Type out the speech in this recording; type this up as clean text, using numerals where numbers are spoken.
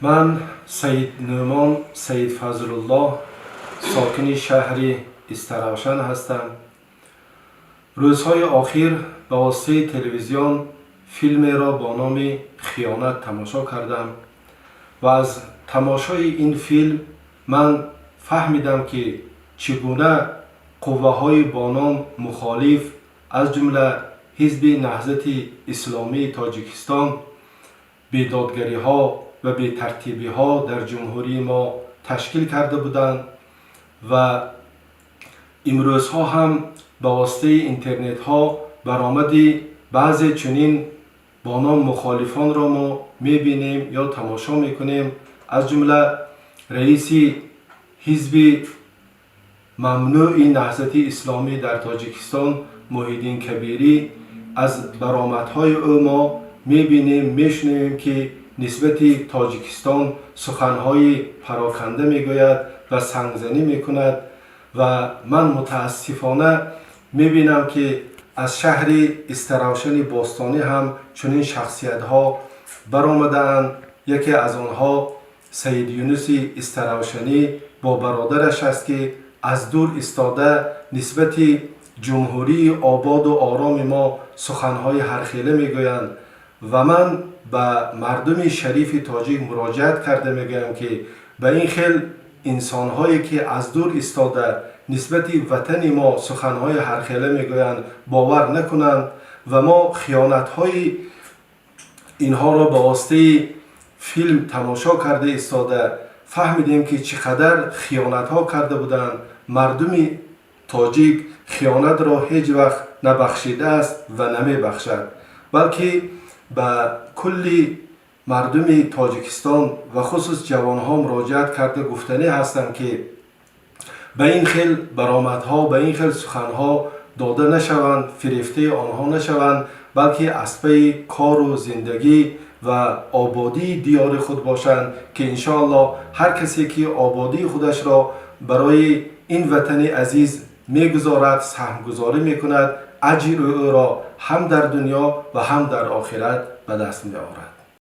Ман Саид Нӯъмон Саид Фазлуллоҳ, сокини шаҳри Истаравшан ҳастам. Рӯзҳои охир ба воситаи телевизион филмеро бо номи «Хиёнат» тамошо кардам ва аз тамошои ин филм ман фаҳмидам, ки чӣ гуна қувваҳои бо ном мухолиф, аз ҷумла Ҳизби Наҳзати Исломии Тоҷикистон, бедодгариҳо ва бетартибиҳо дар ҷумҳурии мо ташкил карда буданд ва имрӯзҳо ҳам ба воситаи интернетҳо баромади баъзе чунин бо ном мухолифонро мо мебинем ё тамошо мекунем, аз ҷумла раиси ҳизби мамнӯи Наҳзати Исломӣ дар Тоҷикистон Муҳиддин Кабирӣ. Аз баромадҳои ӯ мо мебинем, мешунавем, ки нисбати Тоҷикистон суханҳои пароканда мегӯяд ва сангзанӣ мекунад. Ва ман мутаассифона мебинам, ки аз шаҳри Истаравшани бостонӣ ҳам чунин шахсиятҳо баромадаанд. Яке аз онҳо Саид Юнуси Истаравшанӣ бо бародараш аст, ки аз дур истода нисбати ҷумҳурии ободу ороми мо суханҳои ҳархела мегӯянд. Ва ман ба мардуми шарифи тоҷик муроҷиат карда мегӯям, ки ба ин хел инсонҳое, ки аз дур истода нисбати ватани мо суханҳои ҳархела мегӯянд, бовар накунанд. Ва мо хиёнатҳои инҳоро ба воситаи филм тамошо карда истода фаҳмидем, ки чӣ қадар хиёнатҳо карда буданд. Мардуми тоҷик хиёнатро ҳеҷ вақт набахшидааст ва намебахшад, балки ба кулли мардуми Тоҷикистон ва хусус ҷавонҳо муроҷиат карда гуфтанӣ ҳастам, ки ба ин хел баромадҳо, ба ин хел суханҳо дода нашаванд, фирефтаи онҳо нашаванд, балки аз пайи кору зиндагӣ ва ободии диёри худ бошанд, ки иншоаллоҳ ҳар касе ки ободии худашро барои ин ватани азиз мегузорад, саҳмгузорӣ мекунад, аҷри ӯро ҳам дар дунё ва ҳам дар охират ба даст меорад.